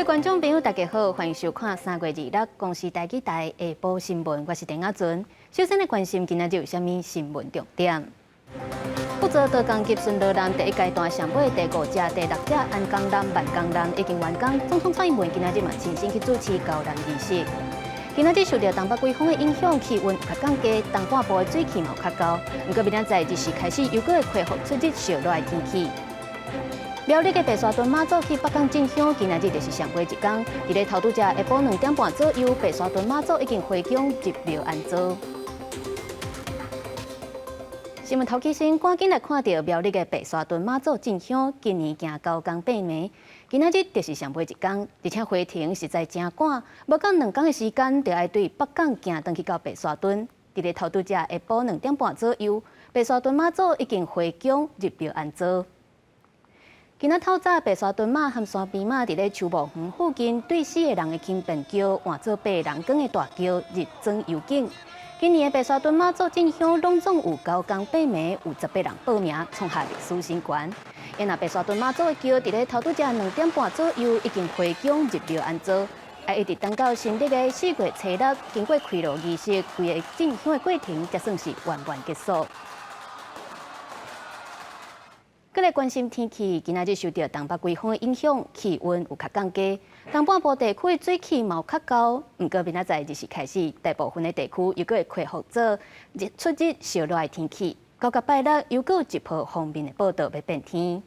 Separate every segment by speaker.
Speaker 1: 觀眾朋友，大家好，歡迎收看3月26公視台語台下晡新聞，我是鄧亞尊。首先來關心今仔日有啥物新聞重點。福州道江級巡邏艦第一階段上尾第五隻、第六隻安江艦、萬江艦已經完工。總統蔡英文今仔日嘛親身去主持交艦儀式。今仔日受著東北季風的影響，氣溫較降低，東半部的水汽嘛較高。毋過明仔載日時開始又閣會恢復出日燒熱的天氣。苗栗的白沙屯媽祖去北港進香，今仔日就是上尾一工。佇咧頭拄才下晡2點半左右，白沙屯媽祖已經回宮入廟安坐。新聞頭起先，趕緊來看著苗栗的白沙屯媽祖進香，今年行9工8暝，今仔日就是上尾一工，而且回程實在真趕，無夠2工的時間，就愛對北港行轉去到白沙屯。佇咧頭拄才下晡兩點半左右，白沙屯媽祖已經回宮入廟安坐。今仔透早，白沙屯媽和山邊媽佇咧秋墓園附近，對四个人的輕便轎換做八人扛的大轎入莊遊境。今年的白沙屯媽祖進香，攏總有9工8暝，有18人報名，創下歷史新高。因若白沙屯媽祖的轎佇咧頭拄才2點半左右已經回宮入廟安坐，啊，一直等到新曆的4月初6，經過開鑼儀式，規个進香的過程才算是圓滿結束。閣來關心天氣，今仔日受著東北季風的影響，氣溫有較降低，東半部地區水汽嘛有較高。毋過明仔載日時開始，大部分的地區又閣會恢復做日出日燒熱的天氣。到個拜六又閣有一波鋒面的報道欲變天。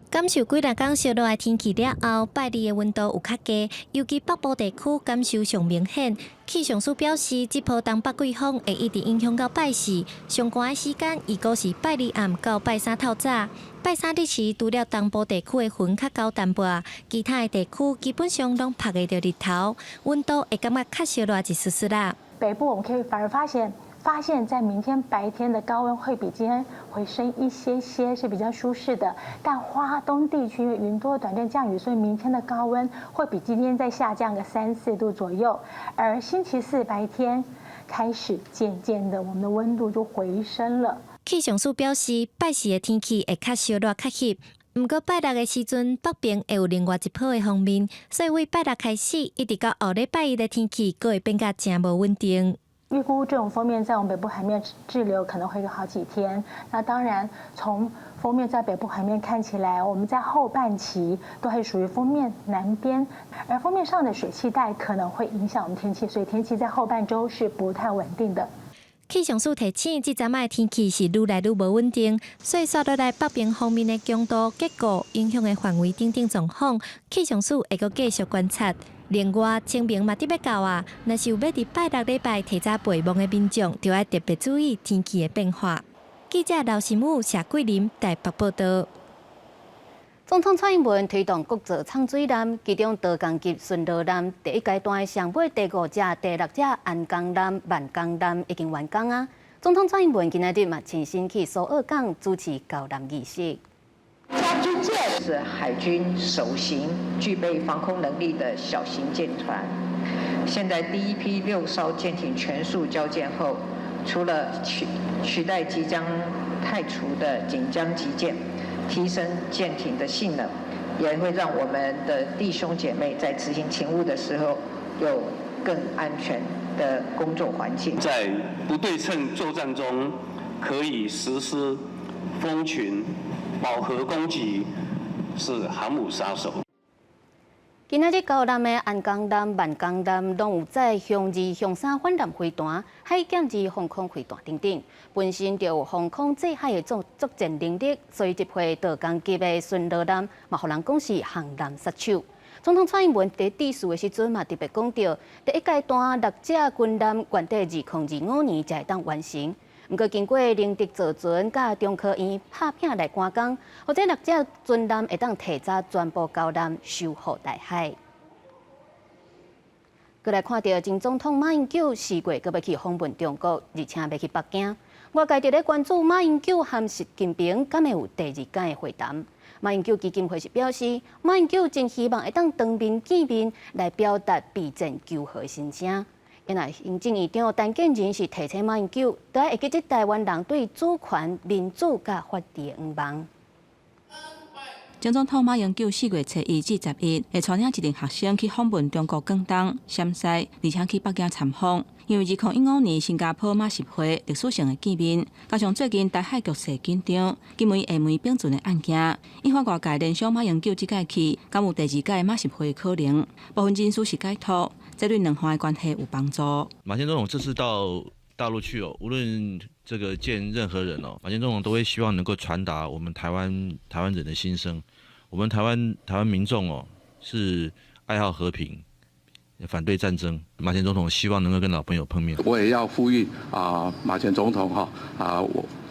Speaker 2: 感受幾若工燒熱的天氣了後，拜二的溫度有較低，尤其北部地區感受上明顯。氣象署表示，這波東北季風會一直影響到拜四，上寒的時間預估是拜二暗到拜三透早。拜三日時，除了東部地區的雲較厚淡薄，其他的地區基本上攏曬會著日頭，溫度會感覺較燒熱一絲絲啦。
Speaker 3: 北部我們可以反而發現，在明天白天的高溫會比今天回升一些些，是比較舒適的。但花東地區因為雲多短暫降雨，所以明天的高溫會比今天再下降個3、4度左右。而星期四白天開始漸漸的，我們的溫度就回升了。
Speaker 2: 氣象署表示，拜四的天氣會較燒熱較翕。毋過拜六的時陣，北邊會有另外一波的鋒面，所以對拜六開始，一直到後禮拜一的天氣，閣會變甲誠無穩定。
Speaker 3: 預估這種鋒面在我們北部海面滯留可能會有好幾天。那當然，從鋒面在北部海面看起來，我們在後半期都還屬於鋒面南邊，而鋒面上的水汽帶可能會影響我們天氣，所以天氣在後半週是不太穩定的。
Speaker 2: 氣象署提醒，這陣仔的天氣是愈來愈無穩定，所以紲落來北邊鋒面的強度、結構、影響的範圍等等狀況，氣象署會閣繼續觀察。另外，清明嘛佇欲到啊，若是有欲佇拜六禮拜提早陪墓的民眾，就愛特別注意天氣的變化。記者劉新武、謝桂林台北報道。
Speaker 1: 總統蔡英文推動國造藏水艦，其中道江級巡邏艦第一階段上尾第五隻、第六隻安江艦、萬江艦已經完工啊。總統蔡英文今仔日嘛親身去蘇澳港主持交艦儀式。
Speaker 4: 是海軍首型具備防空能力的小型艦船。現在第一批六艘艦艇全數交艦後，除了取代即將退出的錦江級艦，提升艦艇的性能，也會讓我們的弟兄姐妹在執行勤務的時候有更安全的工作環境。
Speaker 5: 在不對稱作戰中，可以實施蜂群飽和攻擊，是航母殺手。
Speaker 1: 今仔日交艦的安江艦、萬江艦，攏有載雄二、雄三反艦飛彈、海劍二防空飛彈等等，本身就有防空制海的作戰能力，所以這批道江級的巡邏艦嘛，予人講是航艦殺手。總統蔡英文佇致辭的時陣嘛，特別講著，第一階段六隻軍艦原定2025年才會當完成。毋過經過寧德造船佮中科院拍拚來趕工，予這六隻船艦會當提早全部交艦收復台海。閣來看著前總統馬英九4月閣欲去訪問中國，而且欲去北京。外界佇咧關注馬英九和習近平敢會有第二擺的會談。馬英九基金會是表示，馬英九真希望會當當面見面來表達備戰求和的心聲。因為行政院長陳建仁是提醒馬英九，著愛會記得台灣人對主權、民主佮法治的願望。
Speaker 6: 前總統馬英九4月初1至11會帶領一群學生去訪問中國廣東、陝西，而且去北京參訪。因為2015年新加坡馬習會歷史性的見面，加上最近台海局勢緊張，金門、廈門並存的案件，引發外界聯想馬英九這擺去，敢有第二屆馬習會可能？部分人士是解讀，這對兩岸的關係有幫助。
Speaker 7: 馬前總統這次到大陸去哦，無論這個見任何人哦，馬前總統都會希望能夠傳達我們台灣人的心聲。我們台灣民眾哦，是愛好和平，反對戰爭。馬前總統希望能夠跟老朋友碰面。
Speaker 8: 我也要呼籲啊，馬前總統哈啊，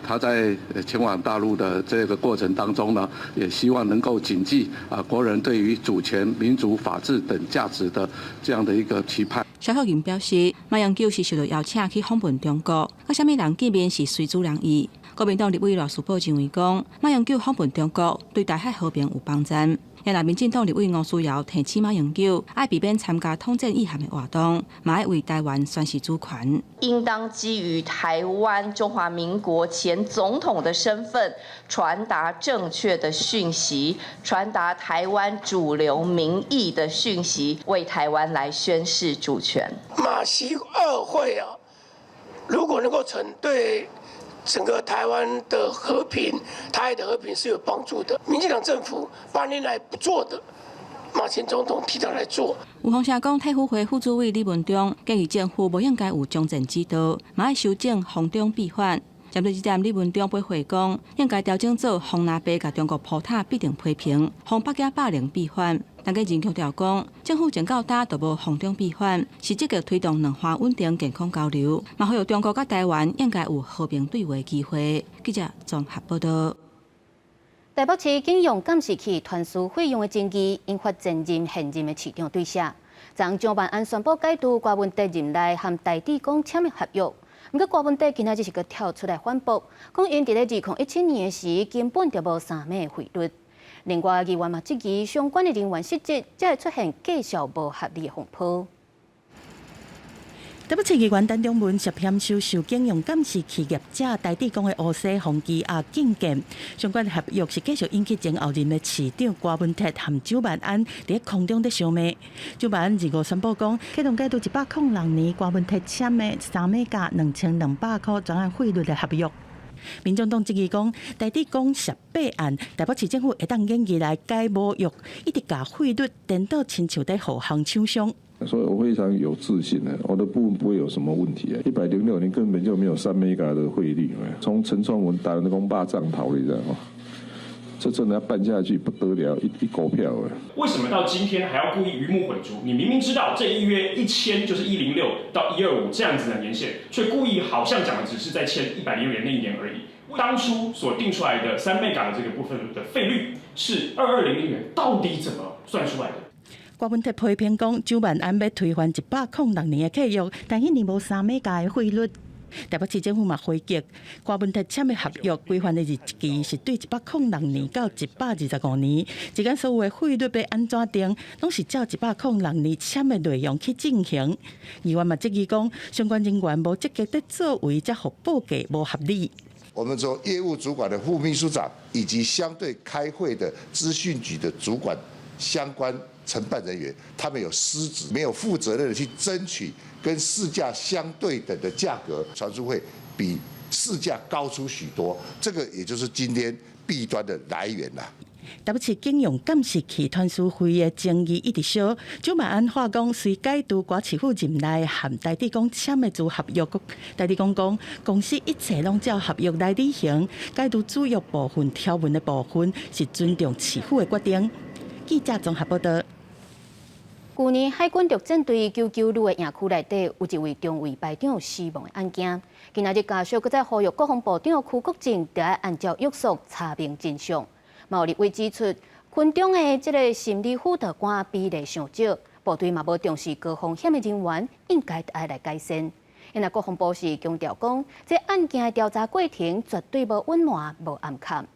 Speaker 8: 他在前往大陸的這個過程當中呢，也希望能夠謹記啊國人對於主權、民主、法治等價值的這樣的一個期盼。
Speaker 6: 蕭克勤表示，馬英九是受到邀請去訪問中國，佮啥物人見面是隨主人意。國民黨立委賴士葆認為講，馬英九訪問中國對台海和平有幫助。也若民進黨立委吳思瑤提醒馬英九，愛避免參加統戰意涵的活動，嘛愛為台灣宣示主權。
Speaker 9: 應當基於台灣中華民國前總統的身份，傳達正確的訊息，傳達台灣主流民意的訊息，為台灣來宣示主權。
Speaker 10: 馬習二會啊，如果能夠成，對整個台灣的和平、台海的和平是有幫助的。民進黨政府8年來不做的，馬前總統提到來做。
Speaker 6: 有風聲講，體輔會副主委李文忠建議政府無應該有終戰之道，嘛愛修正逢中必反。針對這點，李文忠回回講，應該調整做逢藍白共中國鋪塔必定批評，逢北京霸凌必反。但閣仍強調講，政府從到今都無逢中必反，是積極推動兩岸穩定健康交流，嘛呼籲中國佮台灣應該有和平對話機會。記者綜合報道。
Speaker 1: 台北市警用監視器傳輸費用的爭議，引發前任、現任的市長對峙。昨蔣萬安宣布解除郭文哲任內和台智港簽的合約。毋過郭文哲今仔日是閣跳出來反駁，講𪜶佇咧2017年的時根本就無三碼匯率。另外，議員嘛質疑相關的人員失職，才會出現價數無合理的風波。
Speaker 11: 台北市議員陳長文涉嫌收受警用監視器業者台智港的烏西洪基亞進件，相關合約是繼續引起前後任的市長郭文鐵和蔣萬安佇空中咧相罵。蔣萬安25宣布講，啟動解除106年郭文鐵簽的三碼價2200箍專案匯率的合約。民眾黨質疑講，台智港涉弊案，台北市政府會當演繹來解無約，一直共匯率顛倒，親像佇護航廠商。
Speaker 12: 所以我非常有自信的，我的部分不會有什麼問題啊！106年根本就沒有三 mega 的匯率，從陳創文打人工霸賬頭，你知道嗎？這真的要辦下去不得了，一一股票啊！
Speaker 13: 為什麼到今天還要故意魚目混珠？你明明知道這一約一簽就是106到125這樣子的年限，卻故意好像講的只是在簽106年那一年而已。當初所定出來的三 mega 的這個部分的費率是2200元，到底怎麼算出來的？
Speaker 11: 郭文鐵批評講，蔣萬安欲推翻106年的契約，但彼年無三碼價的匯率。台北市政府嘛回擊，郭文鐵簽的合約規範的日期是對106年到125年，這間所有的匯率欲按怎定，攏是照106年簽的內容去進行。議員嘛質疑講，相關人員無積極的作為，才予報價無合理。
Speaker 14: 我們說業務主管的副秘書長以及相對開會的資訊局的主管相關承辦人員，他們有失職，沒有負責任的去爭取跟市價相對等的價格，傳輸費比市價高出許多，這個也就是今天弊端的來源啦。
Speaker 11: 台北市警用監視器傳輸費的爭議一直燒，蔣萬安話講，雖解除郭市府任內和台智港簽的租合約，台智港講公司一切攏照合約來履行，解除主要部分條文的部分是尊重市府的決定。記者綜合報道。
Speaker 1: 舊年海軍陸戰隊九九旅的營區內底有一位中尉排長死亡的案件，今仔日家屬閣再呼籲國防部長邱國正，著愛按照約束查明真相。嘛有立委指出，軍中的這个心理輔導官比例傷少，部隊嘛無重視高風險的人員，應該愛來改善。因為國防部是強調講，這案件的調查過程絕對無隱瞞、無掩藏。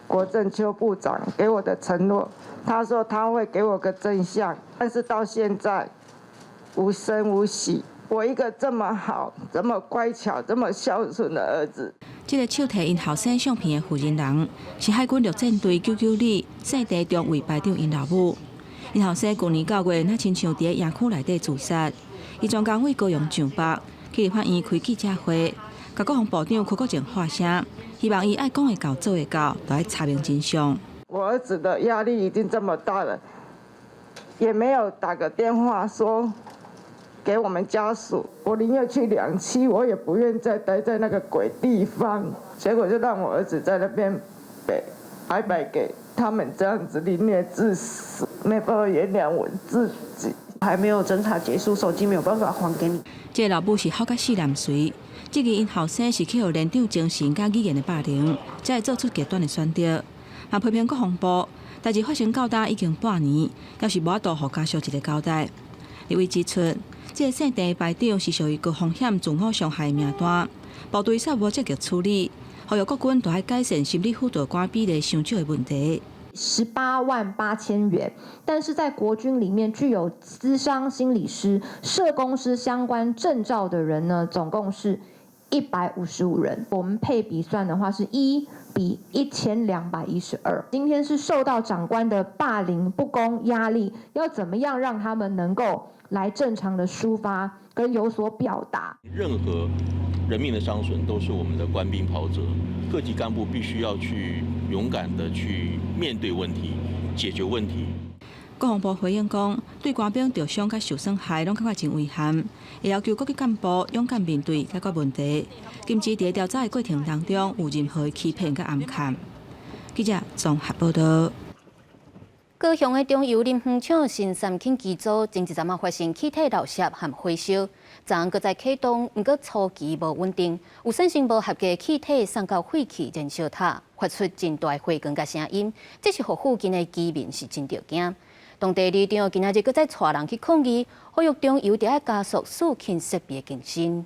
Speaker 15: 國政邱部長給我的承諾，他說他會給我個真相，但是到現在無聲無息。我一個這麼好、這麼乖巧、這麼孝順的兒子。
Speaker 6: 這个手提𪜶後生相片的負責人，是海軍陸戰隊九九旅姓鄭中尉排長𪜶老母。𪜶後生舊年9月，若親像佇咧營區內底自殺。伊專工為高雄上北去立法院開記者會，共國防部長柯國正發聲，希望伊愛講會到做會到，都愛查明真相。
Speaker 15: 我兒子的壓力已經這麼大了，也沒有打個電話說給我們家屬。我寧願去兩棲，我也不願再待在那個鬼地方。結果就讓我兒子在那邊被白白給他們這樣子凌虐致死，沒辦法原諒我自己。
Speaker 16: 還沒有偵查結束，手機沒有辦法還給你。
Speaker 6: 這个老母是好甲死男隨，質疑𪜶後生是去予連長精神佮語言的霸凌，才會做出極端的選擇。嘛批評國防部，代誌發生到今已經半年，猶是無法度予家屬一个交代。立委指出，這个姓鄭的排長是屬於高風險自我傷害的名單，部隊煞無積極處理，呼籲國軍著愛改善心理輔導官比例傷少的問題。
Speaker 17: 188,000元，但是在國軍裡面具有諮商心理師、社工師相關證照的人呢，總共是155人。我們配比算的話是1比1212。今天是受到長官的霸凌、不公、壓力，要怎麼樣讓他們能夠來正常的抒發跟有所表達？
Speaker 18: 任何人命的傷損都是我們的官兵袍澤，各級幹部必須要去勇敢的去面對問題，解決問題。
Speaker 6: 國防部回應講，對官兵著傷佮受損害，攏感覺真遺憾，會要求各級幹部勇敢面對解決問題，禁止佇調查的過程當中有任何欺騙佮暗崁。記者綜合報道。
Speaker 1: 高雄的中油林園廠新三輕機組前一陣仔發生氣體漏洩和火燒，昨昏閣再啟動，毋過初期無穩定，有產生無合格氣體送到廢氣燃燒塔，發出真大火光佮聲音，這是予附近的居民是真著驚。當地里長今仔日閣再帶人去抗議，呼籲中油著愛加速四輕設備更新。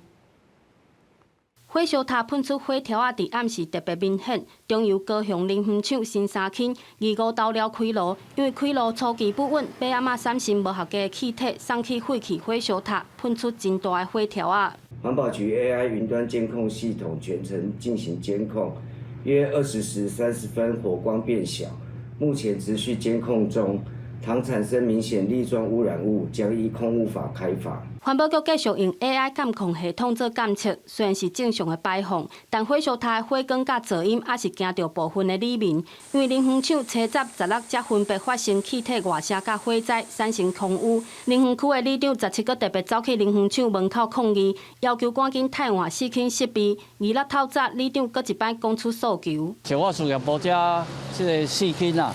Speaker 19: 火燒塔噴出火柱仔，佇暗時特別明顯。中油高雄林園廠新三輕二五投料開爐，因為開爐初期不穩，尾暗仔產生無合格的氣體送去廢氣火燒塔，噴出真大的火柱仔。
Speaker 20: 環保局 AI 雲端監控系統全程進行監控，約20時30分火光變小，目前持續監控中。倘產生明顯粒狀污染物，將依空污法開罰。
Speaker 19: 環保局繼續用 AI 監控系統做監測，雖然是正常的排放，但火燒塔的火光佮噪音猶是驚著部分的里民。因為林園廠初十、16才分別發生氣體外洩佮火災，產生空污。林園區的里長17閣特別走去林園廠門口抗議，要求趕緊汰換四輕設備。26透早，里長閣一擺講出訴求。
Speaker 21: 像我事業部這這个四輕啊，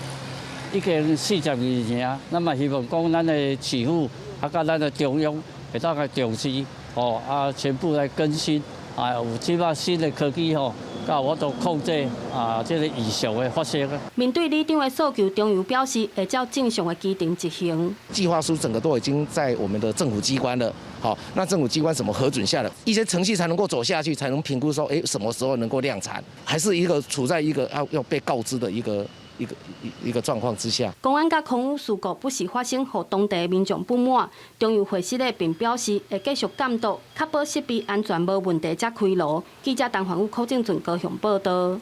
Speaker 21: 已經42年啊，咱嘛希望講咱的市府啊，佮咱的中央會當來重視，吼啊，全部來更新啊，有這擺新的科技吼，才有法度控制啊，這个異常的發生。
Speaker 19: 面對里長的訴求，中油表示會照正常的規程執行。
Speaker 22: 計劃書整個都已經在我們的政府機關了，好，那政府機關怎麼核准下來，一些程序才能夠走下去，才能評估說，欸，什麼時候能夠量產，還是一個處在一個要被告知的一個狀況之下。
Speaker 19: 公安佮空污事故不時發生，予當地民眾不滿。中油會室咧並表示會繼續監督，確保設備安全無問題才開爐。記者陳環宇、柯正俊高雄報導。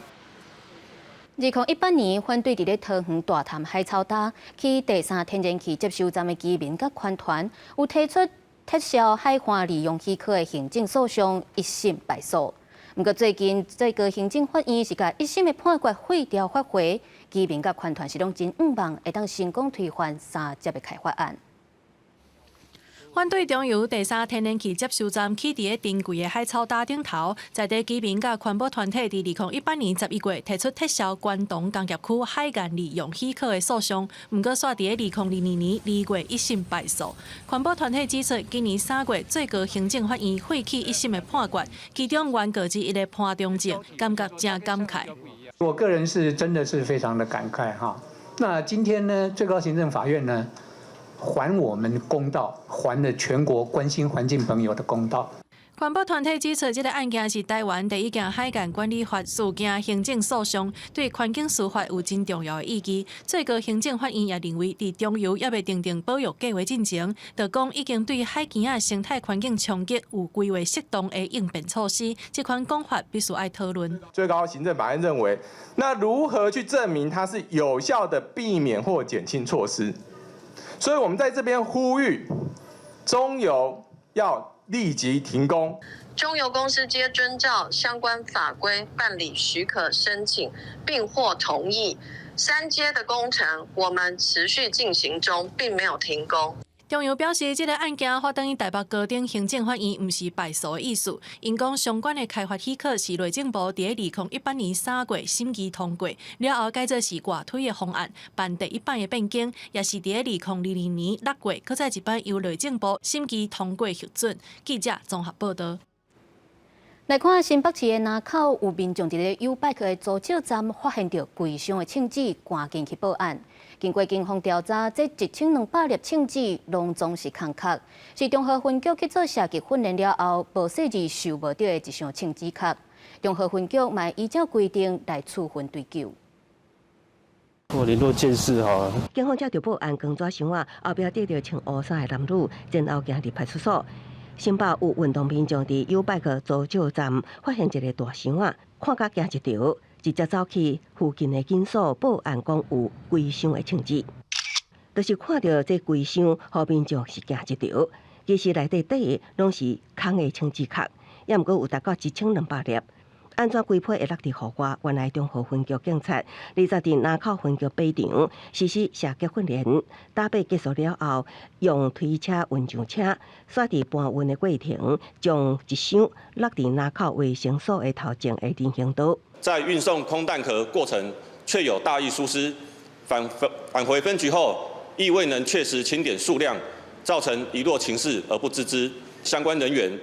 Speaker 1: 2018年，反對佇咧桃園大潭海草礁起第三天然氣接收站的居民佮環團，有提出撤銷海岸利用許可的行政訴訟，一審敗訴。毋過最近最高行政法院是共一審的判決廢掉發回，居民佮環團是攏真向望會當成功推翻三接的開發案。
Speaker 23: 反對中油第三天然氣接收站起佇咧珍貴的海草礁頂頭，在地居民佮環保團體佇2018年11月提出撤銷關東工業區海岸利用許可的訴訟，毋過煞佇咧2022年2月一審敗訴。環保團體指出，今年3月最高行政法院廢棄一審的判決，其中原告之一的潘中正感覺誠感慨。
Speaker 24: 我個人是真的是非常的感慨哈。那今天呢，最高行政法院呢，還我們公道，還了全國關心環境朋友的公道。
Speaker 23: 環保團體指出，這个案件是台灣第一件海岸管理法事件行政訴訟，對環境司法有真重要的意義。最高行政法院也認為，佇中油猶未訂定保育計畫進前，就講已經對海墘仔生態環境衝擊有規劃適當的應變措施，這款講法必須愛討論。
Speaker 2: 最高行政法院認為，那如何去證明它是有效的避免或減輕措施？所以我們在這邊呼籲中油要立即停工。
Speaker 3: 中油公司皆遵照相關法規辦理許可申請，並獲同意。三接的工程我們持續進行中，並沒有停工。
Speaker 23: 中油表示，這个案件發轉去台北高等行政法院，毋是敗訴的意思。𪜶講相關的開發許可是內政部佇2018年3月審議通過，了後改做是外推的方案，辦第一擺的變更，也是佇2022年6月，閣再一擺由內政部審議通過核准。記者綜合報道。
Speaker 1: 來看新北市的林口，有民眾佇咧YouBike 的租借站發現著規箱的秤紙，趕緊去報案。經過警方調查，這1200粒秤紙攏總是空殼，是中和分局去做射擊訓練了後，無細膩收無著的一箱秤紙殼。中和分局嘛依照規定來處分追究。
Speaker 4: 我聯絡鑑識哈。
Speaker 5: 警方接著報案，扛紙箱仔，後壁缀著穿烏衫的男女，然後行入派出所。新北有運動民眾佇YouBike 租借站發現一个大箱仔，看甲驚一趒，直接走去附近的警所報案，講有規箱的秤紙。就是看著這規箱，予民眾是驚一趒。其實內底底攏是空的秤紙殼，猶毋過有達到1200粒。按怎規批會落佇雨外？原來中和分局警察20佇林口分局靶場實施射擊訓練，打靶結束了後，用推車運上車，煞佇搬運的過程，將一箱落佇林口衛生所的頭前的人行道。
Speaker 25: 在運送空彈殼過程，確有大意疏失，返回分局後，亦未能確實清點數量，造成遺落情事而不自知，相關人員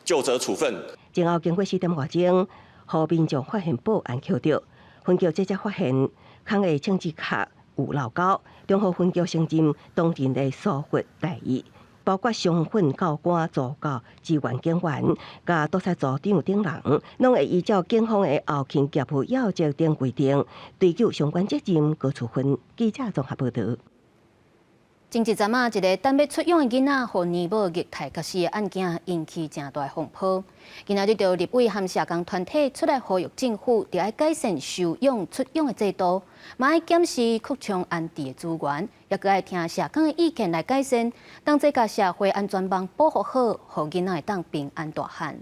Speaker 25: 究責處分。
Speaker 5: 前後經過4點外鐘，予民眾發現報案抾著，分局這才發現空的秤紙殼有漏勾，中和分局承認當陣的疏忽大意，包括常訓教官、助教、支援警員、佮督察組長等人，攏會依照警方的後勤業務要則等規定，追究相關責任佮處分。記者綜合報導。
Speaker 1: 前一陣仔，一个等欲出養的囡仔，予奶母虐待共死的案件，引起誠大風波。今仔日著立委和社工團體出來呼籲政府，著愛改善收養出養的制度，嘛愛檢視擴充安置的資源，也閣愛聽社工的意見來改善，同齊共社會安全網保護好，予囡仔會當平安大漢。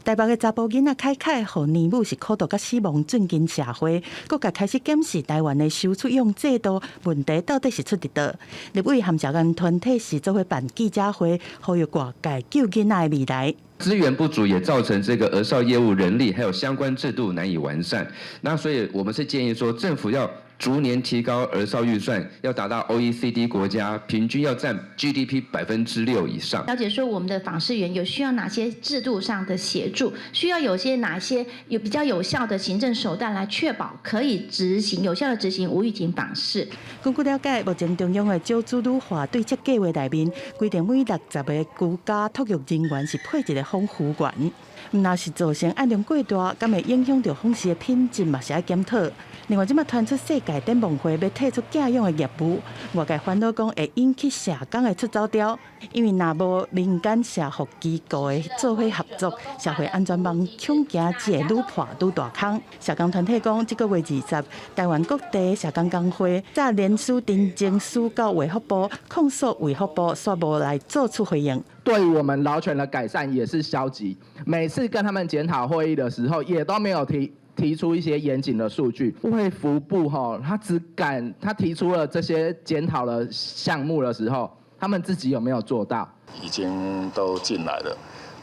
Speaker 11: 台北的查埔囡仔凱凱，予奶母是苦毒佮死亡，震驚社會，各界開始檢視台灣的收出養制度問題到底是出佇佗。立委和社工團體是做伙辦記者會，呼籲外界救囡仔的未來。
Speaker 26: 資源不足也造成這個兒少業務人力還有相關制度難以完善。那所以我們是建議說，政府要逐年提高兒少預算，要達到 OECD 國家平均要佔 GDP 6%以上。
Speaker 27: 了解說我們的訪視員有需要哪些制度上的協助，需要有些哪些有比較有效的行政手段來確保可以執行有效的執行無預警訪視。
Speaker 11: 根據了解，目前中央的少子女化對策計劃內面規定，每60個居家托育人員是配一个訪視員。若是造成案量過大，敢會影響著訪視的品質，嘛是愛檢討。另外，這馬傳出世界展望會欲退出寄養的業務，外界煩惱講會引起社工的出走潮，因為若無民間社福機構的做伙合作，社會安全網恐驚只會愈破愈大空。社工團體講，這个月20，台灣各地社工工會再聯署陳情書到衛福部控訴衛福部，煞無來做出回應。
Speaker 28: 對於我們勞權的改善也是消極，每次跟他們檢討會議的時候，也都沒有提出一些嚴謹的數據。衛福部吼，他只敢他提出了這些檢討的項目的時候，他們自己有沒有做到？
Speaker 29: 已經都進來了，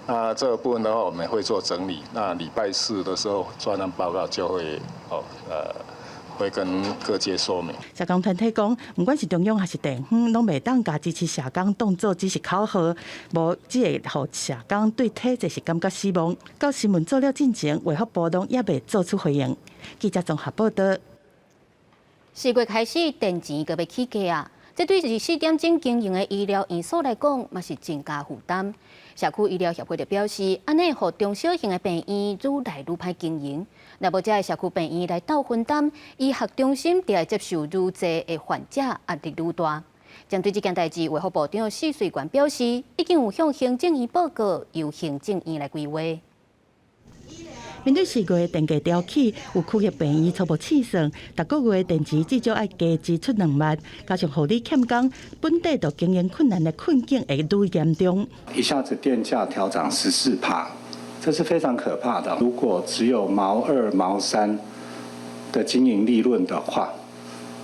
Speaker 29: 那這個部分的話，我們會做整理。那禮拜四的時候，專案報告就會會跟各界說明。
Speaker 11: 社工團體講，毋管是中央還是地方，攏袂當共支持社工當做只是口號，無只會予社工對體制是感覺失望。到新聞做了進前，衛福部攏猶未做出回應。記者綜合報導。
Speaker 1: 4月開始，電錢閣欲起價啊！這對24點鐘經營的醫療院所來講，嘛是增加負擔。社區醫療協會就表示，按呢予中小型的病院愈來愈歹經營。若無這个社區病院來鬥分擔，醫學中心就愛接受愈濟的患者，壓力愈大。針對這件代誌，衛福部長許瑞元表示，已經有向行政院報告，由行政院來規劃。
Speaker 11: 面對4月電價調起，有區域病院初步試算，逐個月電錢至少愛加支出2萬，加上護理欠工，本底就經營困難的困境會愈嚴重。
Speaker 7: 一下子電價調漲14%，這是非常可怕的。如果只有毛二毛三的經營利潤的話，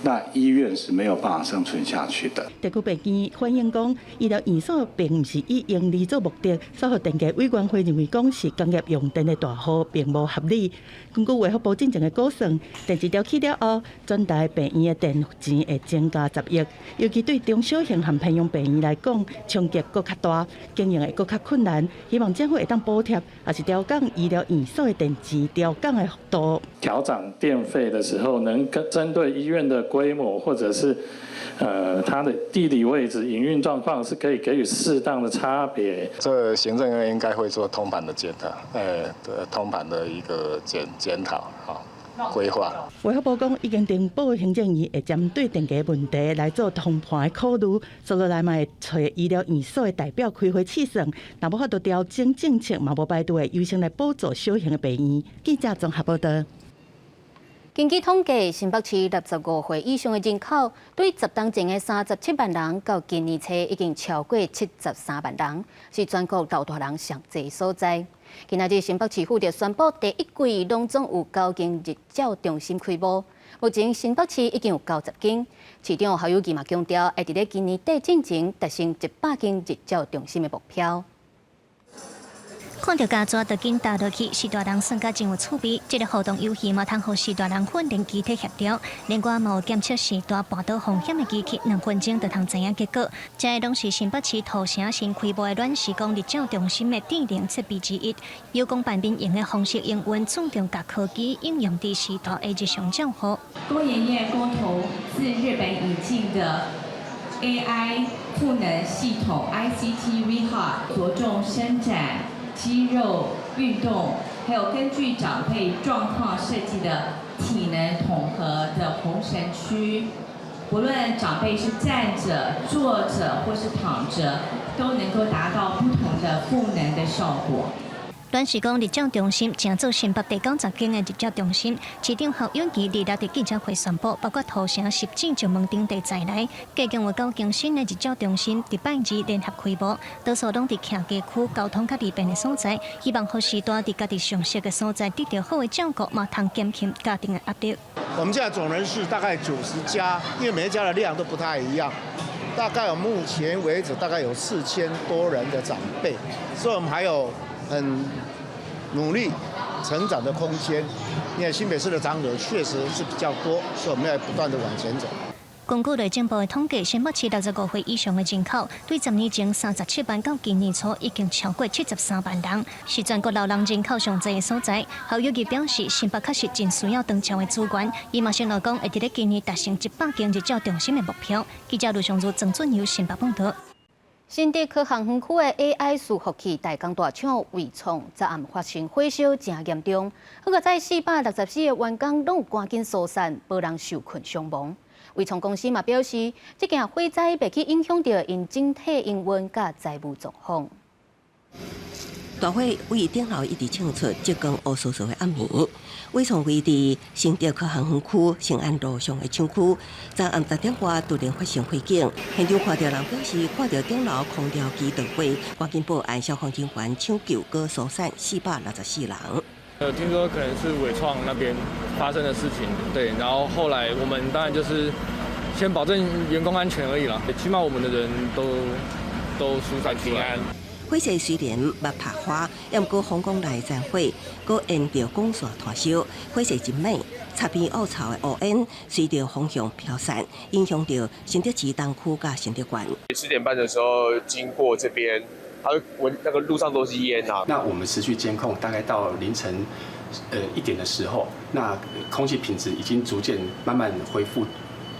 Speaker 7: 那醫院是沒有辦法生存下去的。
Speaker 11: 地區病院反映講，醫療院所並毋是以營利做目的，所以電價委員會認為講是工業用電的大戶並無合理。根據衛福部進前的估算，電錢調起了後，全台病院的電錢會增加10億，尤其對中小型和偏鄉病院來講，衝擊閣較大，經營會閣較困難。希望政府會當補貼，抑是調降醫療院所的電錢調降的幅度。
Speaker 8: 調漲電費的時候，能跟針對醫院的規模，或者是，它的地理位置、營運狀況，是可以給予適當的差別。
Speaker 29: 這行政院應該會做通盤的檢討，通盤的一個檢討，好規劃。
Speaker 11: 衛福部講，已經呈報行政院會針對電價問題來做通盤的考慮，接落來嘛會揣醫療院所的代表開會試算，若無法度調整政策，嘛無排除會優先來補助小型的病院。記者綜合報道。
Speaker 1: 根據統計，新北市65歲以上的人口，對10冬前的37萬人，到今年初已經超過73萬人，是全國老大人上濟所在。今仔日新北市府就宣布，第一季攏總有9間日照中心開幕。目前新北市已經有90間。市長侯友宜嘛強調，會佇咧今年底進前達成100間日照中心的目標。
Speaker 9: 看著膠紙就緊踏落去，序大人耍甲真有趣味。這个互動遊戲嘛，通予序大人訓練肢體協調。另外嘛有檢測序大跋倒風險的機器，2分鐘就通知影結果。這个攏是新北市土城新開幕的暖時光日照中心的智能設備之一。有講辦民營的方式營運，注重共科技應用佇序大的日常照護。
Speaker 10: 工研院共同自日本引進的 AI 賦能系統 ICT Rehab，着重伸展肌肉運動，還有根據長輩狀況設計的體能統合的紅繩區，不論長輩是站着、坐着或是躺着，都能夠達到不同的賦能的效果。
Speaker 9: 暖時光日照中心成做新北第90間的日照中心，市長侯友宜二六佇記者會宣布，包括土城、十指、石門等地在內，共計有9間新的日照中心，佇拜二聯合開幕，多數攏佇徛家區交通較利便的所在，希望予序大佇家己上適的所在得著好的照顧，嘛通減輕家庭的壓力。
Speaker 12: 我們現在總人數大概90家，因為每一家的量都不太一樣，大概有目前為止大概有4000多人的長輩，所以我們還有很努力成長的空間，因為新北市的長者確實是比較多，所以我們要不斷的往前走。
Speaker 9: 根據內政部的統計，新北市65歲以上的人口，對10年前37萬到今年初已經超過73萬人，是全國老人人口上濟的所在。侯友宜表示，新北確實真需要長照的資源，伊嘛承諾講，會佇咧今年達成100間日照中心的目標。記者盧尚如、曾俊由新北報道。
Speaker 1: 新竹科學園區的 AI 伺服器代工大廠緯創，昨暗發生火燒，真嚴重。好佳哉464個員工攏有趕緊疏散，無人受困傷亡。緯創公司嘛表示，這件火災袂去影響著𪜶整體營運佮財務狀況。
Speaker 5: 大火位頂樓一直衝出積光烏趖趖的暗暝，緯創位佇新竹科學園區成安路上的廠區，昨暗10點外突然發生火警，現場看著人表示看著頂樓空調機著火，趕緊報案消防人員搶救，閣疏散464人。
Speaker 13: 聽說可能是緯創那邊發生的事情，對，然後後來我們當然就是先保證員工安全而已啦，起碼我們的人都疏散平安。
Speaker 5: 火勢雖然捌拍花，毋過風光內殘火，閣沿著鋼線拖燒，火勢真猛，插邊惡臭的烏煙隨著風向飄散，影響著新竹市東區佮新竹縣。
Speaker 14: 10點半的時候經過這邊，他聞那個路上都是煙啊。
Speaker 15: 那我們持續監控，大概到凌晨1點的時候，那空氣品質已經逐漸慢慢恢復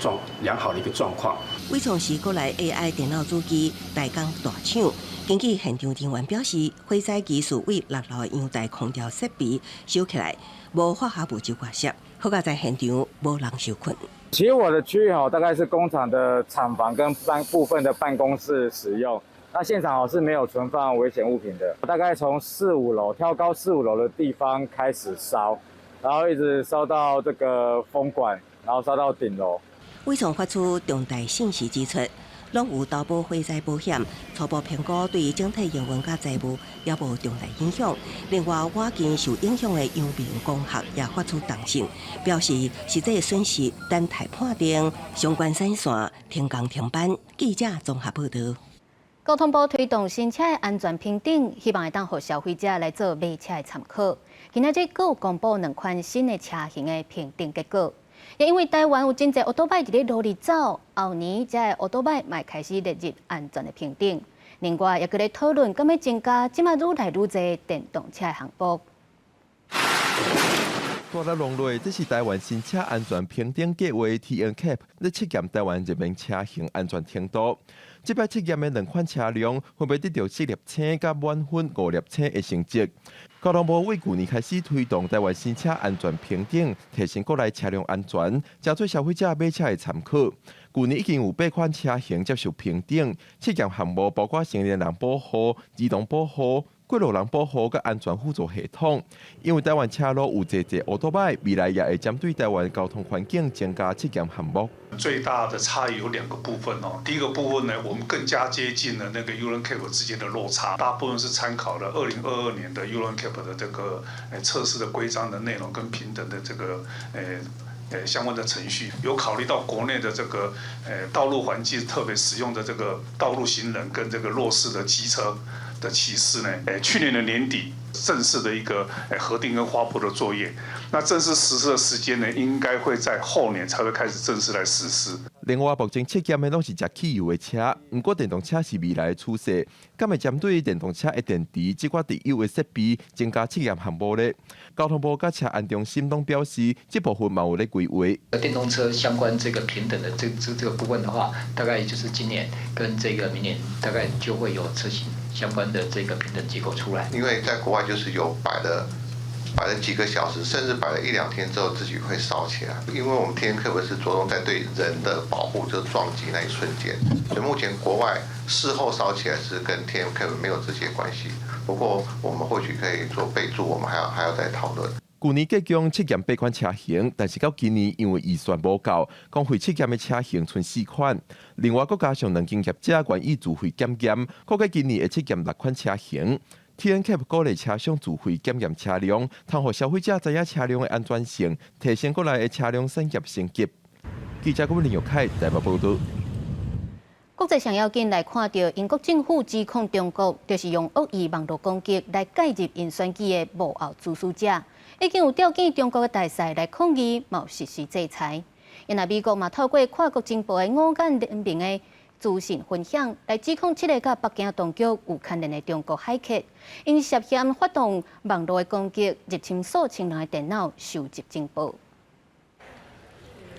Speaker 15: 狀良好的一個狀況。
Speaker 5: 緯創是國內 AI 電腦主機代工大廠。根據現場人員表示，火災機是對六樓陽台空調設備燒起來，無化學物質外洩，好佳哉現場無人受困。
Speaker 6: 起火的區域吼，大概是工廠的廠房跟部分的辦公室使用。那現場是沒有存放危險物品的。大概從四五樓挑高四五樓的地方開始燒，然後一直燒到這個風管，然後燒到頂樓。
Speaker 5: 緯創發出重大信息指出，攏有投保火災保險，初步評估對整體營運佮財務也無重大影響。另外，倚近受影響的陽明光學也發出重訊，表示實際損失等待判定，相關產線停工停班。記者綜合報道。
Speaker 1: 交通部推動新車的安全評等，希望會當予消費者來做買車的參考。今仔日閣有公布兩款新的車型的評等結果。也因為台灣有真濟歐多擺佇咧路裡走，後年這个歐多擺嘛開始列入安全的評等。另外，也閣咧討論，敢欲增加這馬愈來愈濟電動車的項目。
Speaker 16: 大力弄落，這是台灣新車安全評等計劃 TNCAP 咧測驗台灣入門車型安全程度。這擺測驗的兩款車輛分別得著四粒星佮滿分五粒星的成績。交通部為舊年開始推動台灣新車安全評等，提升國內車輛安全，誠做消費者買車的參考。舊年已經有八款車型接受評等，測驗項目包括成年人保護、兒童保護、過路人保護佮安全輔助系統。因為台灣車路有濟濟歐多擺，未來也會針對台灣交通環境增加測驗項目。
Speaker 17: 最大的差異有兩個部分哦。第一個部分呢，我們更加接近了那個 Euro NCAP 之間的落差，大部分是參考了2022年的 Euro NCAP 的這個測試的規章的內容跟評等的這個相關的程序，有考慮到國內的這個道路環境，特別使用的這個道路行人跟這個弱勢的機車的騎士呢。去年的年底正式的一個核定跟發布的作業，那正式實施的時間呢，應該會在後年才會開始正式來實施。
Speaker 16: 另外，目前測驗的攏是食汽油的車，毋過電動車是未來的趨勢，敢會針對電動車的電池這寡特有的設備增加測驗項目咧？交通部佮車安中心攏表示，這部分嘛有咧規劃。
Speaker 18: 電動車相關這個評等的這個部分的話，大概就是今年跟這個明年，大概就會有車型相關的這個評等結果出來。
Speaker 19: 因為在國外就是有擺了幾個小時，甚至擺了一兩天之後，自己會燒起來。因為我們 TNCAP 是著重在對人的保護，就是撞擊那一瞬間。所以目前國外事後燒起來是跟 TNCAP 沒有直接關係。不過我們或許可以做備註，我們還要再討論。
Speaker 16: 舊年計共測驗八款車型，但是到今年因為預算無夠，公費測驗的車型賰四款。另外，閣加上兩間業者願意自費檢驗，估計今年會測驗六款車型。TNCAP 鼓勵車商自費檢驗車輛，通予消費者知影車輛的安全性，提升國內的車輛產業升級。記者郭林玉凱台北報導。
Speaker 1: 國際上要緊來看著英國政府指控中國，就是用惡意網路攻擊來介入𪜶選舉的幕後主使者，已經有調遣中國的大使來抗議，嘛有實施制裁。因為美國嘛透過跨國情報的五眼聯盟的資訊分享，來指控七個佮北京當局有牽連的中國駭客，𪜶涉嫌發動網路的攻擊，入侵數千人的電腦，收集情報。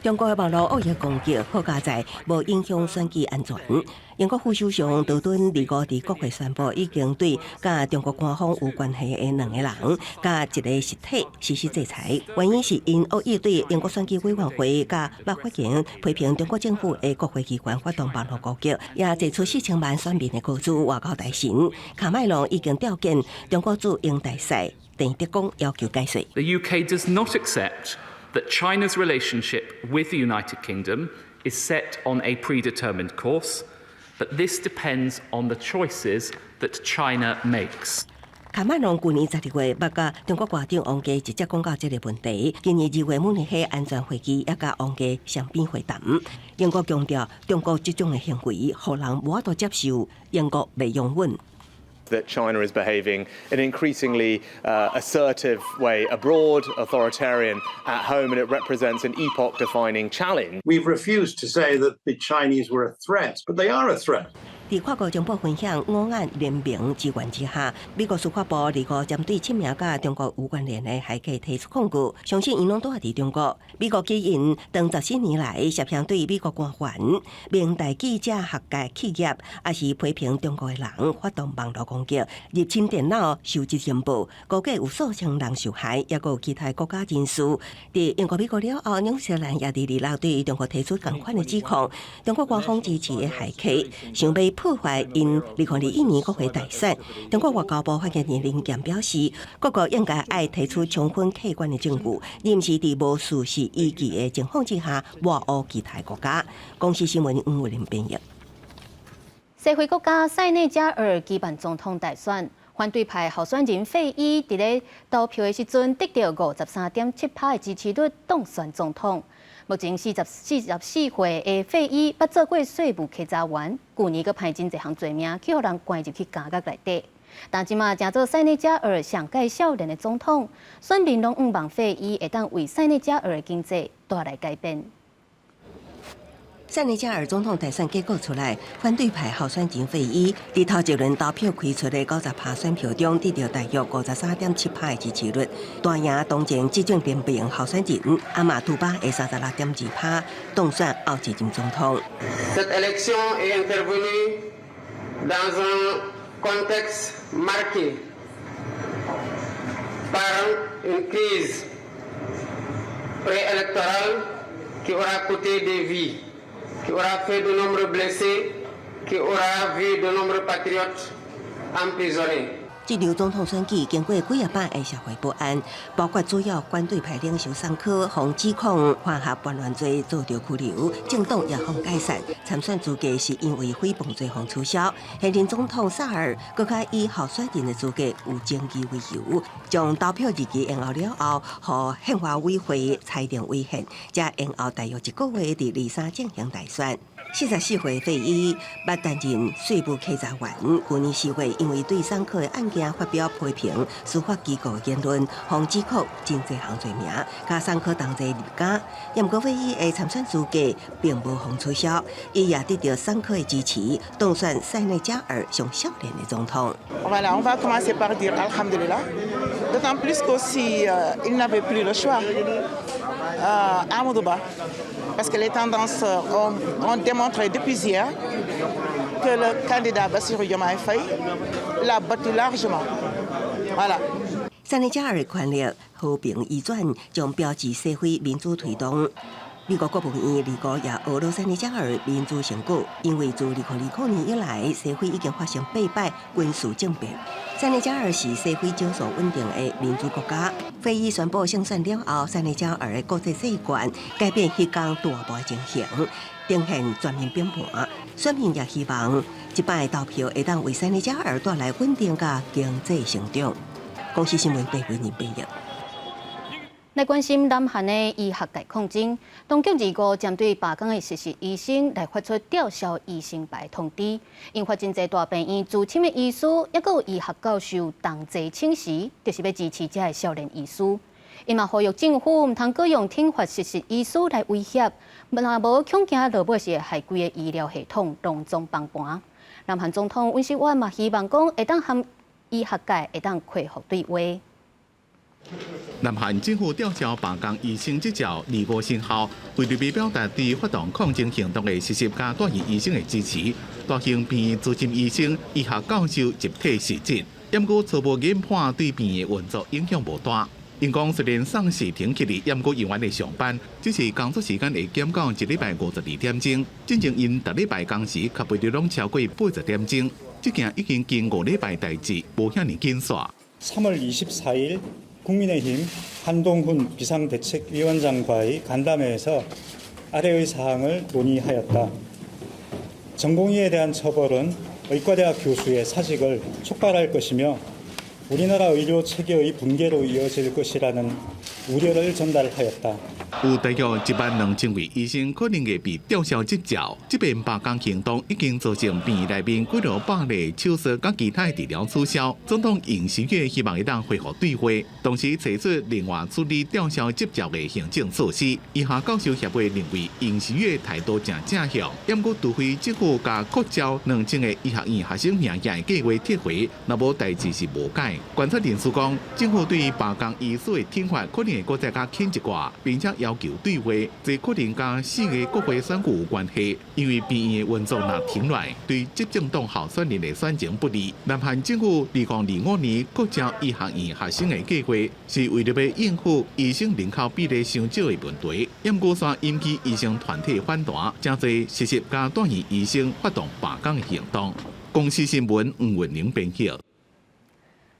Speaker 5: 中國的網路惡意攻擊，好佳哉無影響選舉安全。英國副首相道頓二五佇國會宣布，已經對佮中國官方有關係的兩個人，佮一個實體實施制裁。原因是𪜶惡意對英國選舉委員會佮立法院批評中國政府的國會機關發動網路攻擊，也祭出4000萬選民的個資外交大臣卡麥隆已經調遣中國駐英大使鄭德江要求解釋。
Speaker 20: The UK does not accept that China's relationship with the United Kingdom is set on a predetermined course, but this depends on the choices that China makes.
Speaker 5: 卡麥隆舊年12月捌佮中國外長王毅直接講到這個問題。今年2月慕尼黑安全會議也佮王毅雙邊會談。英國強調，中國這種的行為，予人無法度接受，英國袂容忍。
Speaker 21: That China is behaving in an increasingly assertive way abroad, authoritarian at home, and it represents an epoch defining challenge.
Speaker 23: We've refused to say that the Chinese were a threat, but they are a threat.
Speaker 5: 佇跨國情報分享五眼聯盟支援之下，美國司法部二五針對七名佮中國有關聯的駭客提出控告，相信𪜶攏都佇中國。美國基因當14年來涉嫌對美國官員、明代記者、學界企業，抑是批評中國的人發動網路攻擊、入侵電腦、收集情報，估計有數千人受害，抑閣有其他國家人士。佇英國、美國了後，紐西蘭也佇26對中國提出仝款的指控。中國官方支持的駭客想欲破壞𪜶2021年國會大選。中國外交部發言人林劍表示，各國應該愛提出充分客觀的證據，而毋是佇無事實依據的情況之下抹烏其他國家。公視新聞黃偉玲編譯。
Speaker 1: 西非國家塞內加爾舉辦總統大選，反對派候選人費伊佇咧投票的時陣得著53.7%的支持率當選總統。目前44歲的費伊，捌做過稅務稽查員，舊年閣判真濟項罪名，去予人關入去監獄內底。但這馬成做塞內加爾上蓋少年的總統，選民攏向望費伊會當為塞內加爾的經濟帶來改變。
Speaker 5: 塞內加爾總統大選結果出來，反對派候選人費伊佇頭一輪投票開出的90%選票中，得著大約53.7%的支持率，大贏當前執政聯盟候選人阿馬杜巴的36.2%，當選後一任總統。
Speaker 2: Cette élection est intervenue dans un contexte marqué par une crise préélectorale qui aura coûté des vies, qui aura fait de nombreux blessés, qui aura vu de nombreux patriotes emprisonnés.
Speaker 5: 這場總統選舉經過幾仔擺的社會不安，包括主要反對派領袖桑科予指控犯下叛亂罪遭著拘留，政黨也予解散，參選資格是因為誹謗罪予取消。現任總統薩爾閣較以候選人的資格有爭議為由，將投票日期延後了後，予憲法委會裁定違憲，才延後大約一個月，佇23進行大選。44歲費伊捌擔任稅務稽查員，舊年4月因為對桑科的案件發表批評司法機構的言論，予指控真濟項罪名，佮桑科同齊入監。毋過費伊的參選資格並無予取消，伊也得著桑科的支持，當選塞內加爾上少年的總統。
Speaker 3: Voilà, on va commencer par dire Alhamdulillah. D'autant plus qu'aussi il n'avait plus le choix. Amadou Ba, parce que les tendances ont démontré depuis hier que le candidat Bassirou Diomaye Faye l'a battu largement. Voilà.
Speaker 5: 塞內加爾的權力和平移轉，將標誌西非民主推動。美國國務院25也呵咾塞內加爾民主成果，因為自2020年以來，西非已經發生八擺軍事政變。塞內加爾是西非少數穩定的民主國家。費伊宣布勝選了後，塞內加爾的國際債權改變彼工大部情形，呈現全面變盤。選民也希望這擺投票會當為塞內加爾帶來穩定佮經濟成長。公視新聞白偉仁編譯。
Speaker 1: 來關心南韓的醫學界抗爭，當局25針對罷工的實習醫生來發出吊銷醫生牌通知，引發真濟大病院資深的醫師，抑閣有醫學教授同齊請辭，就是欲支持這个少年醫師。𪜶嘛呼籲政府毋通閣用懲罰實習醫師來威脅，若無恐驚落尾是會害規个醫療系統攏總崩盤。南韓總統尹錫悅嘛希望講會當和醫學界會當恢復對話。
Speaker 4: 南韓政府吊銷罷工醫生執照，25生效，為著欲表達對發動抗爭行動的實習佮住院醫生的支持，大興病院資深醫生、醫學教授集體辭職。毋過初步研判對病院運作影響無大。𪜶講雖然喪失停起哩，毋過猶原會上班，只是工作時間會減到一禮拜52點鐘。進前𪜶逐禮拜工時較袂得攏超過80點鐘。這件已經經5禮拜代誌，無遐爾緊煞。
Speaker 22: 3월 24일 국민의힘 한동훈 비상대책위원장과의 간담회에서 아래의 사항을 논의하였다. 전공의에 대한 처벌은 의과대학 교수의 사직을 촉발할 것이며 우리나라 의료 체계의 붕괴로 이어질 것이라는 우려를 전달하였다.
Speaker 4: 有大約1萬2千位醫生可能會被吊銷執照。這遍罷工行動已經造成病院內面幾落百例手術佮其他治療取消。總統尹錫悅希望會當恢復對話，同時提出另外處理吊銷執照的行政措施。醫學教授協會認為尹錫悅態度誠正向，毋過除非政府共擴招2000個醫學院學生名額的計劃撤回，若無代誌是無解。觀察人士講，政府對罷工醫師的懲罰可能會閣再較輕一寡，並且要求對話，這可能佮4月國會選舉有關係，因為病院的運作若停落，對執政黨候選人的選情不利。南韓政府2025年擴招醫學院學生的計劃，是為著欲應付醫生人口比例傷少的問題。毋過煞引起醫生團體反彈，誠濟實習佮住院醫生發動罷工的行動。公視新聞吳文玲編輯。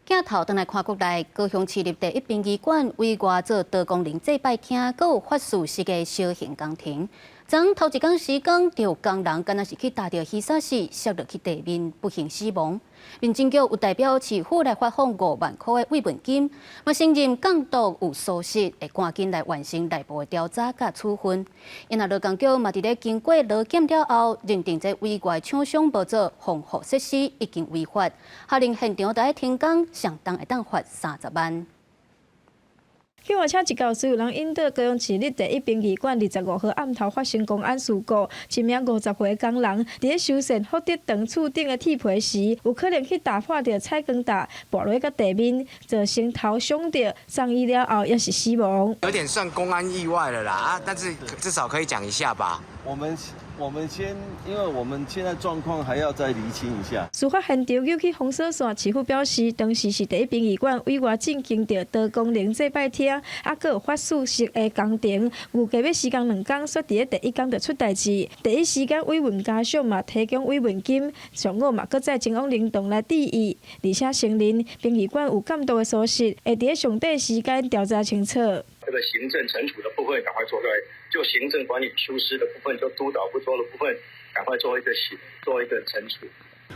Speaker 1: 鏡頭轉來看國內，高雄市立第一殯儀館委外做多功能祭拜廳，閣有法事室的小型工程。昨頭一工時間，就有工人敢若是去踏著魚沙石，摔落去地面，不幸死亡。民政局有代表市府來發放5萬箍的慰問金，嘛承認監督有疏失，會趕緊來完成內部的調查佮處分。因為勞工局嘛佇咧經過勞檢了後，認定這委外廠商無做防護設施已經違法，下令現場著愛停工，上重會當罰30萬。
Speaker 7: 救護車一到，所有人引到高雄市立第一殯儀館25號暗頭發生工安事故，一名50歲工人佇咧修繕福德堂厝頂的鐵皮時，有可能去踏破著彩鋼搭，跋落去地面，造成頭傷著，送醫了後也是死亡。
Speaker 8: 有點算工安意外了啦，啊，但是至少可以講一下吧。
Speaker 11: 我們先，因為我們現在狀況還要再釐清一下。
Speaker 7: 事發現場救起封鎖線，市府表示，當時是第一殯儀館委外進行著多功能祭拜廳，啊，閣有法事室的工程，預計欲時工2工，煞佇咧第一工就出代誌。第一時間慰問家屬嘛，提供慰問金，上午嘛閣再前往靈堂來致意，而且承認殯儀館有監督的疏失，會佇咧上短時間調查清楚。
Speaker 24: 這個行政懲處的部分趕快做出來，就行政管理疏失的部分，就督導不周的部分，趕快做一個懲處。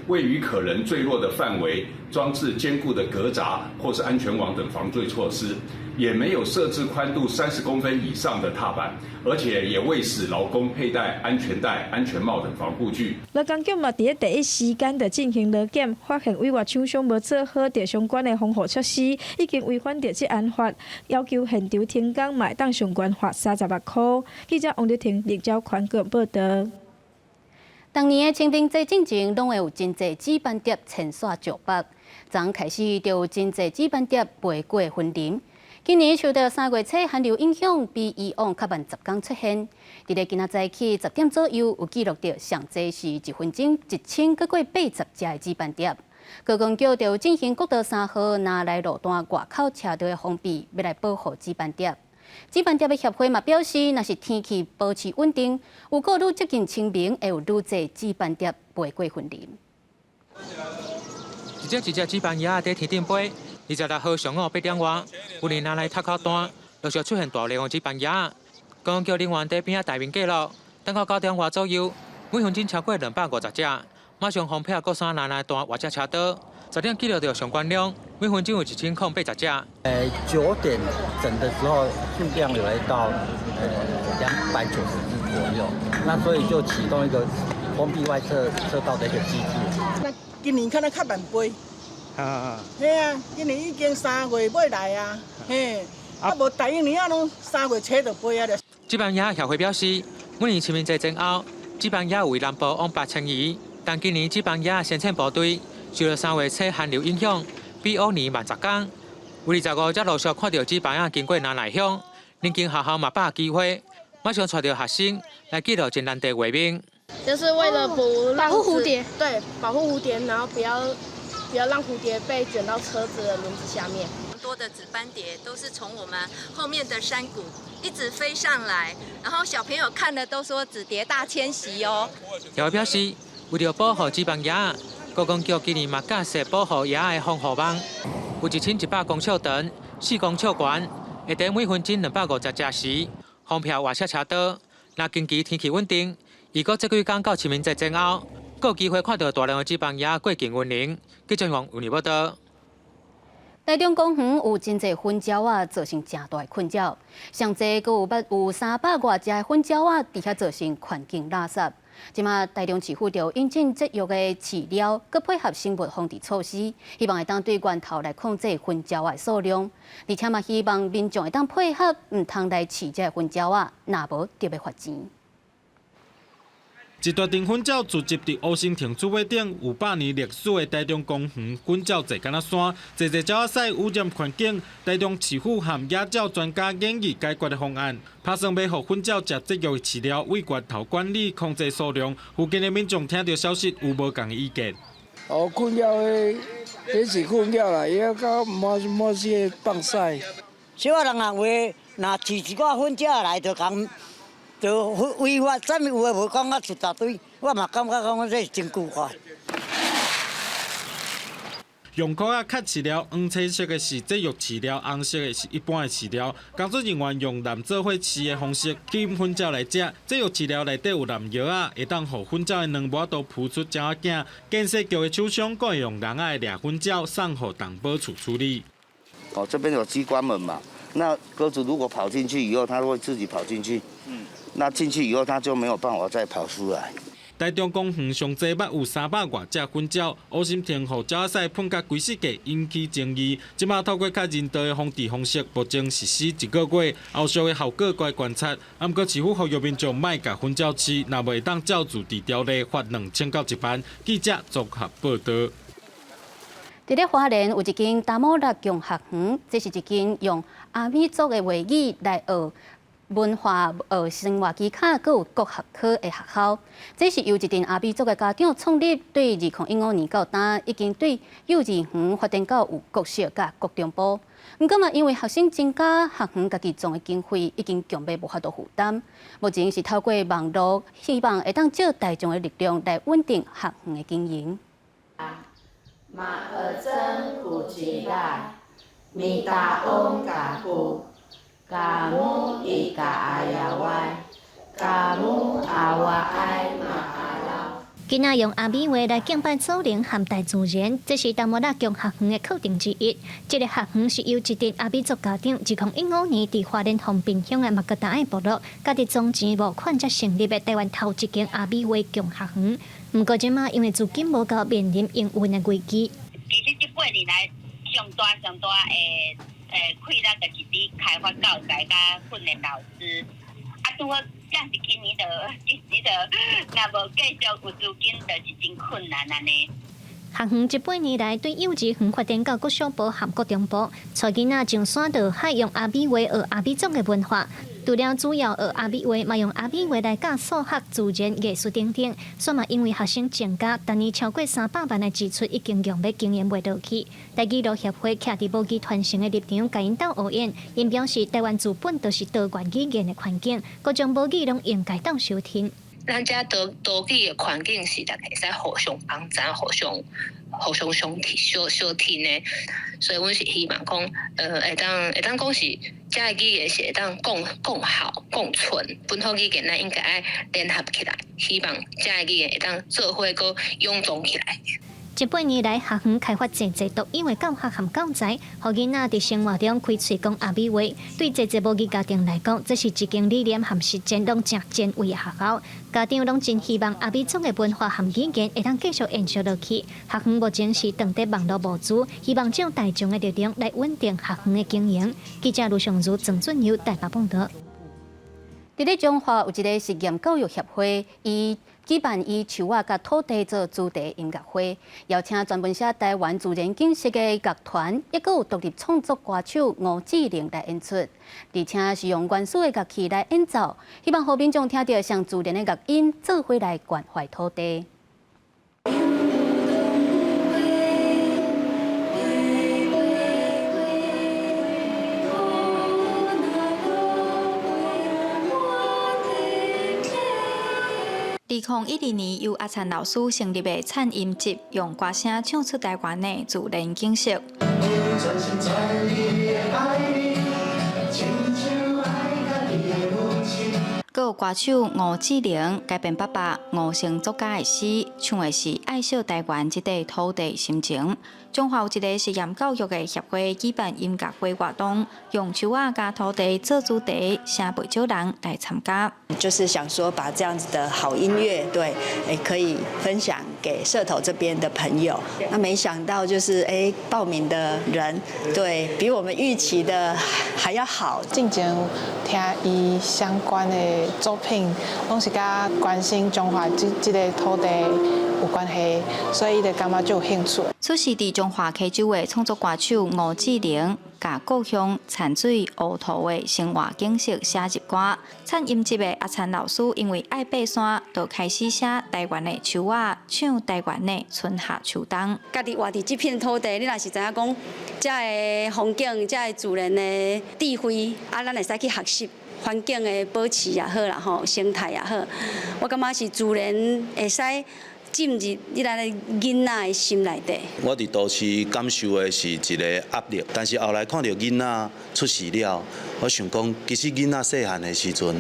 Speaker 25: 位於可能墜落的範圍裝置堅固的格柵或是安全網等防墜措施，也沒有設置寬度30公分以上的踏板，而且也未使勞工佩戴安全帶、安全帽等防護具。
Speaker 7: 勞工局嘛，佇咧第一時間就進行勞檢，發現委外廠商無做好著相關的防護措施，已經違反著職安法，要求現場停工，嘛會當上懸罰30萬箍。記者王麗婷、林昭寬報導。
Speaker 1: 逐年的清明節進前，攏會有真濟紫斑蝶遷徙石北。昨開始就有真濟紫斑蝶飛過雲林。今年受到3月初寒流影響，比以往較慢10工出現。佇咧今仔早起10點左右，有記錄著上濟是一分鐘1080隻的紫斑蝶。觀光局就進行國道3號那來路段外口車道的封閉，欲來保護紫斑蝶。紫斑蝶的協會嘛表示，若是天氣保持穩定，有閣愈接近清明，會有愈濟紫斑蝶飛過雲林。
Speaker 26: 一隻一隻紫斑蝶佇天頂飛，26號上午8點外，雲林那來塔口段陸續出現大量的紫斑蝶。觀光局人員佇邊仔大面記錄，等到9點外左右，每分鐘超過250隻，馬上封閉國三那來段外側車道。10點記錄著上懸量，每分鐘有1080隻。
Speaker 27: 9點整的時候，數量有來到290隻左右，那所以就啟動一個封閉外側車道的一個機制。
Speaker 3: 那今年可能較慢飛。啊。嘿啊，今年已經3月尾來啊，嘿，啊無逐一年啊攏3月初就飛啊。
Speaker 26: 紫斑蝶協會表示，每年清明節前後，紫斑蝶為南部往北遷移，但今年紫斑蝶先遣部隊受著3月初寒流影響，比往年慢10工。有25才陸續看著紫斑蝶經過那來鄉，鄰近學校嘛把握機會，馬上帶著學生來記錄真難得畫面。
Speaker 28: 就是為了不讓
Speaker 29: 保護蝴蝶，
Speaker 28: 對，保護蝴蝶，然後不要讓蝴蝶被捲到車子的輪子下面。
Speaker 30: 多的紫斑蝶都是從我們後面的山谷一直飛上來，然後小朋友看了都說紫蝶大遷徙哦。
Speaker 26: 協會表示，為著保護紫斑蝶，觀光局今年嘛架設保護蝶的防護網，有1100公尺長、4公尺懸，會佇每分鐘250隻時，封閉外側車道。若近期天氣穩定，預估這幾工到清明節前後，閣有機會看著大量的紫斑蝶過境雲林。記者王有報道。
Speaker 1: 台中公園有真濟粉鳥仔，造成誠大的困擾。上濟閣有捌有三百外隻的粉鳥仔，佇遐造成環境垃圾。這馬台中市府就引進節育的飼料，閣配合生物防治措施，希望會當對源頭來控制粉鳥仔的數量。而且嘛，希望民眾會當配合，毋通來飼這粉鳥仔，若無就欲罰錢。
Speaker 6: 一大陣粉鳥聚集佇烏心停車位頂，有百年歷史的台中公園粉鳥濟敢若山，濟濟鳥仔屎污染環境。台中市府和野鳥專家研議解決的方案，拍算欲予粉鳥食節育飼料，為源頭管理控制數量。附近的民眾聽著消息有無仝的意見？
Speaker 9: 哦，困擾的，這是困擾啦，伊個滿滿是放屎。
Speaker 10: 小可人啊話，若飼一寡粉鳥來，就共。就違法，啥物有的無講啊一大堆，我嘛感覺講這是真奇怪。
Speaker 6: 用箍仔較飼料，黃青色的是節育飼料，紅色的是一般的飼料。工作人員用濫做伙飼的方式，吸引粉鳥來食。節育飼料內底有濫藥仔，會當予粉鳥的卵無法度孵出鳥仔囝。建設局的廠商閣會用籠仔掠粉鳥，送予動保處處理。
Speaker 12: 哦，這邊有機關門嘛？那鴿子如果跑進去以後，它會自己跑進去。那進去以後，它就沒有辦法再跑出來。
Speaker 6: 台中公園上濟捌有三百外隻粉鳥，烏心亭予鳥仔屎噴甲規世界，引起爭議。這馬透過較人道的防治方式，目前實施一個月，後續的效果閣觀察。毋過市府呼籲民眾莫共粉鳥飼，若袂當照自治條例罰2000到1萬。記者綜合報導。
Speaker 1: 佇咧花蓮有一間達摩拉共學園，這是一間用阿美族的話語來學文化、學生活技巧，閣有各學科的學校。這是由一陣阿美族的家長創立，對2015年到今，已經對幼稚園發展到有國小佮國中部。毋過嘛，因為學生增加，學園家己創的經費已經強欲無法度負擔。目前是透過網路，希望會當借大眾的力量來穩定學園的經營。
Speaker 13: 馬爾真古吉拉，米達翁嘎布，嘎木伊嘎阿亞歪，嘎木阿瓦埃馬阿拉。
Speaker 14: 囡仔用阿美話來敬拜祖靈和大自然，這是達摩拉共學園的課程之一。這个學園是由一陣阿美族家長，2015年佇花蓮豐濱鄉的馬格達愛部落，家己捐錢募款才成立的台灣頭一間阿美話共學園。毋過這馬因為資金無夠，面臨營運的危機。
Speaker 15: 其實這八年來，上大上大的困難就是佇開發教材佮訓練老師。啊，拄好正是今年就，一時就若無繼續有資金，就是真困難按呢。
Speaker 14: 學園這八年來，對幼稚園發展到國小部和國中部，帶囡仔上山落海，用阿美話學阿美族的文化。除了主要學阿美話，嘛用阿美話來教數學、自然、藝術等等。煞嘛因為學生增加，逐年超過300萬的支出已經強欲經營袂落去。台語路協會徛佇母語傳承的立場，共𪜶鬥後援。𪜶表示，台灣自本就是多元語言的環境，各種母語攏應該當收聽。
Speaker 17: 咱遮多多語的環境是大家會使互相幫助、互相相聽、相相聽的，所以阮是希望講，會當講是遮个語言是會當共共好共存，本土語言咱應該愛聯合起來，希望遮个語言會當做伙閣勇壯起來。
Speaker 14: 這八年來，學園開發濟濟獨有的教學和教材，予囡仔佇生活中開喙講阿美話。對濟濟母語家庭來講，這是一間理念和實踐攏誠前衛的學校。家長攏真希望阿美族的文化和語言會當繼續延續落去。學園目前是當佇網路募資，希望借大眾的力量來穩定學園的經營。記者盧尚如、鄭俊友台北報導。
Speaker 1: 佇咧彰化有一个實驗教育協會，伊舉辦以樹仔佮土地做主題音樂會，邀請專門寫台灣自然景色的樂團，抑閣有獨立創作歌手吳志玲來演出，而且是用原始的樂器來演奏，希望予民眾聽著上自然的樂音，做伙來關懷土地。
Speaker 18: 2012年由阿燦老師成立的燦音集，用歌聲唱出台灣的自然景色。閣閣有歌手吳志玲改編爸爸吳姓作家的詩，唱的是愛惜台灣這塊土地心情。彰化有一個實驗教育的協會舉辦音樂會活動，用樹仔佮土地做主題，請袂少人來參加。
Speaker 2: 就是想說把這樣子的好音樂，對，可以分享給社頭這邊的朋友。那沒想到就是報名的人，對比我們預期的還要好。
Speaker 4: 進前聽伊相關的作品，攏是佮關心彰化這這个土地有關係，所以伊就感覺就有興趣。
Speaker 18: 出世佇彰化溪州的創作歌手吳志玲，共故鄉田水烏塗的生活景色寫入歌。產音質的阿燦老師因為愛爬山，就開始寫台灣的樹仔，唱台灣的春夏秋冬。
Speaker 30: 家己活佇這片土地，你若是知影講，遮的風景、遮的自然的智慧，啊，咱會使去學習環境的保持也好啦，吼，生態也好，我感覺是自然會使進入你咱的囡仔的心內底。
Speaker 5: 我佇都市感受的是一个壓力，但是後來看著囡仔出世了，我想講，其實囡仔細漢的時陣，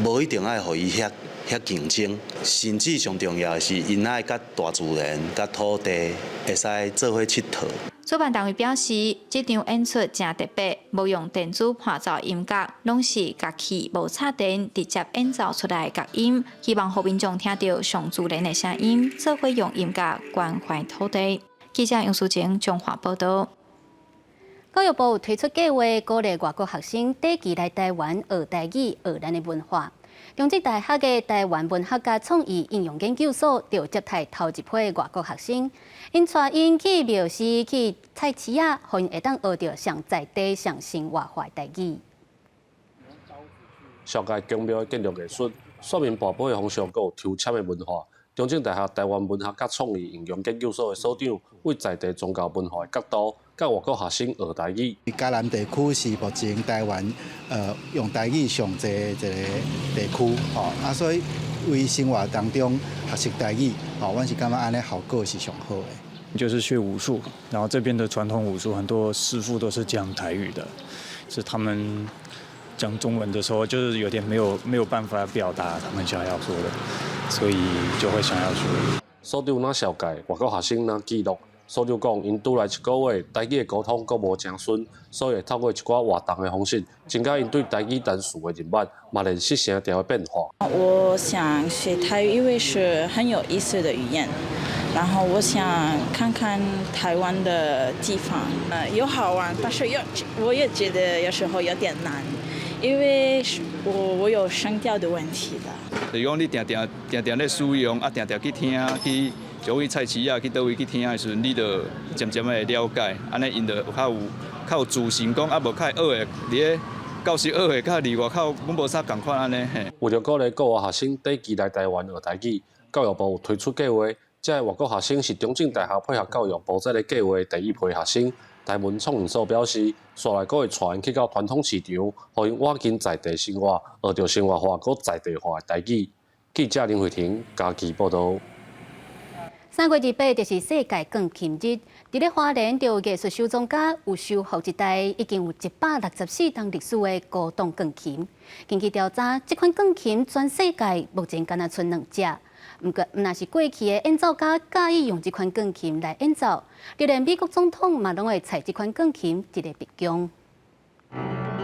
Speaker 5: 無一定愛予伊遐遐競爭，甚至上重要的是，𪜶愛佮大自然、佮土地會使做伙𨑨迌。
Speaker 18: 主辦單位表示，這場演出誠特別，無用電子伴奏音樂，攏是樂器無插電，直接演奏出來的樂音，希望予民眾聽著上自然的聲音，做伙用音樂關懷土地。記者楊淑晶彰化報道。
Speaker 1: 教育部推出計劃，鼓勵外國學生短期來台灣學台語、學咱的文化。中正大學的台灣文學佮創意應用研究所就接待頭一批外國學生，𪜶帶𪜶去廟市、去菜市仔，予𪜶會當學著上在地、上生活化的台語。
Speaker 16: 紹介宮廟的建築藝術，說明跋杯的風俗，閣有抽籤的文化。中正大學台灣文學佮創意應用研究所的所長，為在地宗教文化的角度，佮外國學生學台語。
Speaker 19: 嘉南地區是目前台灣用台語上濟的一个地區，吼啊，所以為生活當中學習台語，吼，阮是感覺按呢效果是上好的。
Speaker 20: 就是學武術，然後這邊的傳統武術很多師傅都是講台語的，是他們講中文的時候，就是有點沒有辦法表達他們想要說的，所以就會想要學。
Speaker 16: 所長若紹介外國學生若記錄，所長講，𪜶拄來一個月，台語的溝通閣無誠順，所以會透過一寡活動的方式，增加𪜶對台語單詞的認捌，嘛練習聲調的變化。
Speaker 21: 我想學台語，因為是很有意思的語言。然後我想看看台灣的地方，有好玩，但是我也覺得有時候有點難，因為我有聲調的問題的。
Speaker 22: 就是講你定定定定咧使用，啊，定定去聽，去就去菜市仔，去佗位去聽的時陣，你就漸漸會了解，按呢𪜶就較有自信，講啊無較會學的，佇咧教室學的，佮佇外口攏無啥仝款按呢嘿。
Speaker 16: 為著鼓勵國外學生短期來台灣學台語，教育部有推出計劃。這个外國學生是中正大學配合教育部這个計劃第一批學生。台文創研所表示，紲來閣會帶𪜶去到傳統市場，予𪜶倚近在地生活，學著生活化、閣在地化的台語。記者林慧婷嘉義報導。
Speaker 1: 3月28就是世界鋼琴日，佇咧花蓮，就有藝術收藏家有修復一台已經有164冬歷史的古董鋼琴。根據調查，這款鋼琴全世界目前干焦賰兩隻。毋過，毋若是過去的演奏家佮意用這款鋼琴來演奏，就連美國總統嘛攏會採這款鋼琴佇咧白宮。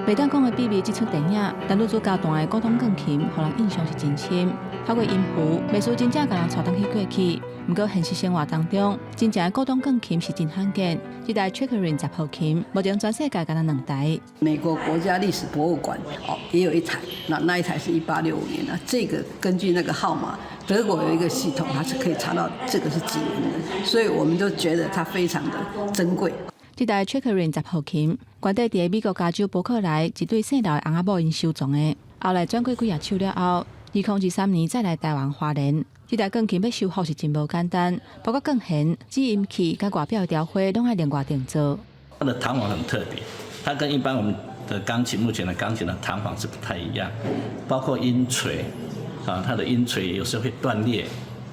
Speaker 23: 袂當講的秘密這齣電影，男女主角彈的古董鋼琴，予人印象是真深。透過音符，袂輸真正共人帶轉去過去。毋過現實生活當中，真正的古董鋼琴是真罕見。這台 Chickering 10號琴，目前全世界干焦兩台。
Speaker 29: 美國國家歷史博物館哦，也有一台，那一台是1865年的。這個根據那個號碼，德國有一個系統，它是可以查到這個是幾年的，所以我們就覺得它非常的珍貴。
Speaker 23: 這台 Chickering 10號琴，原底佇美國加州伯克萊一對姓劉的翁仔某𪜶收藏的，後來轉過幾下手了後，2023年再來台灣花蓮。這台鋼琴欲修復是真無簡單，包括鋼弦、止音器佮外表的雕花，攏愛另外訂做。
Speaker 31: 它的彈簧很特別，它跟一般我們的鋼琴目前的鋼琴的彈簧是不太一樣，包括音錘，啊，它的音錘有時候會斷裂，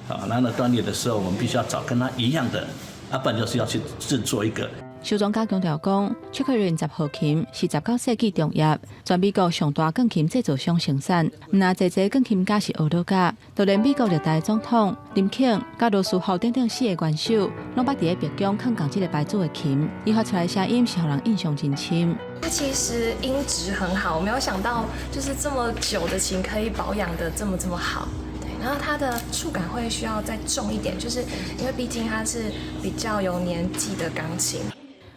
Speaker 31: 啊，那那斷裂的時候，我們必須要找跟它一樣的，啊，不然就是要去製作一個。
Speaker 23: 收藏家強調講，Chickering 10號琴是19世紀中葉全美國上大鋼琴製造商生產，毋但濟濟鋼琴家是呵咾家，就連美國歷代總統林肯、佮羅斯福等等四个元首，攏捌佇咧白宮囥仝這个牌子的琴，伊發出來的聲音是予人印象真深。
Speaker 3: 它其實音質很好，我沒有想到就是這麼久的琴可以保養得這麼這麼好。對，然後它的觸感會需要再重一點，就是因為畢竟它是比較有年紀的鋼琴。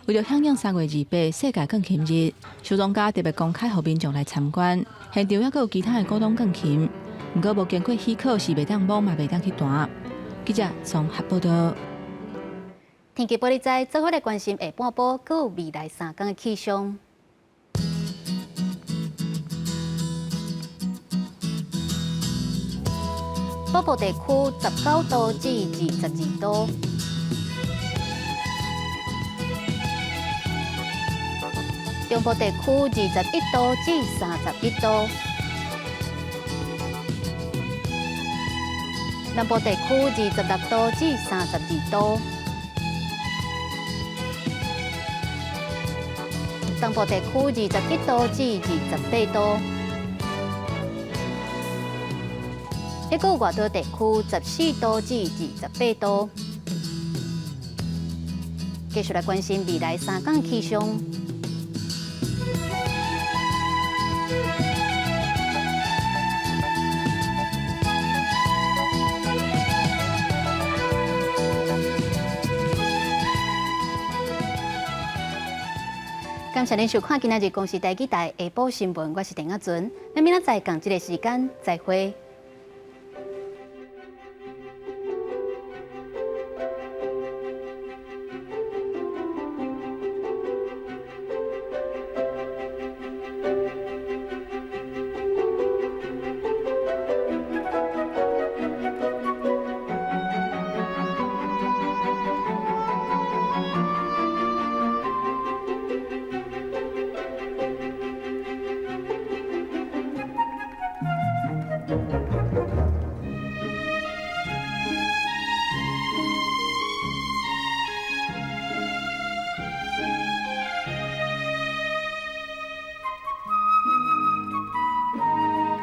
Speaker 23: 為著響應3月28世界鋼琴日，收藏家特別公開予民眾來參觀，現場猶閣有其他的古董鋼琴，毋過無經過許可是袂當摸嘛袂當去彈。記者綜合報導。
Speaker 1: 天氣報你知，做伙來關心下半晡，閣有未來3工的氣象。北部地區19度至22度。中部地區21度至31度，南部地區26度至32度，東部地區21度至28度，彼個外島地區14度至28度。繼續來關心未來3工氣象。感謝您收看今仔日公視台語台下晡新聞，我是鄭亞純，咱明仔載仝這个時間再會。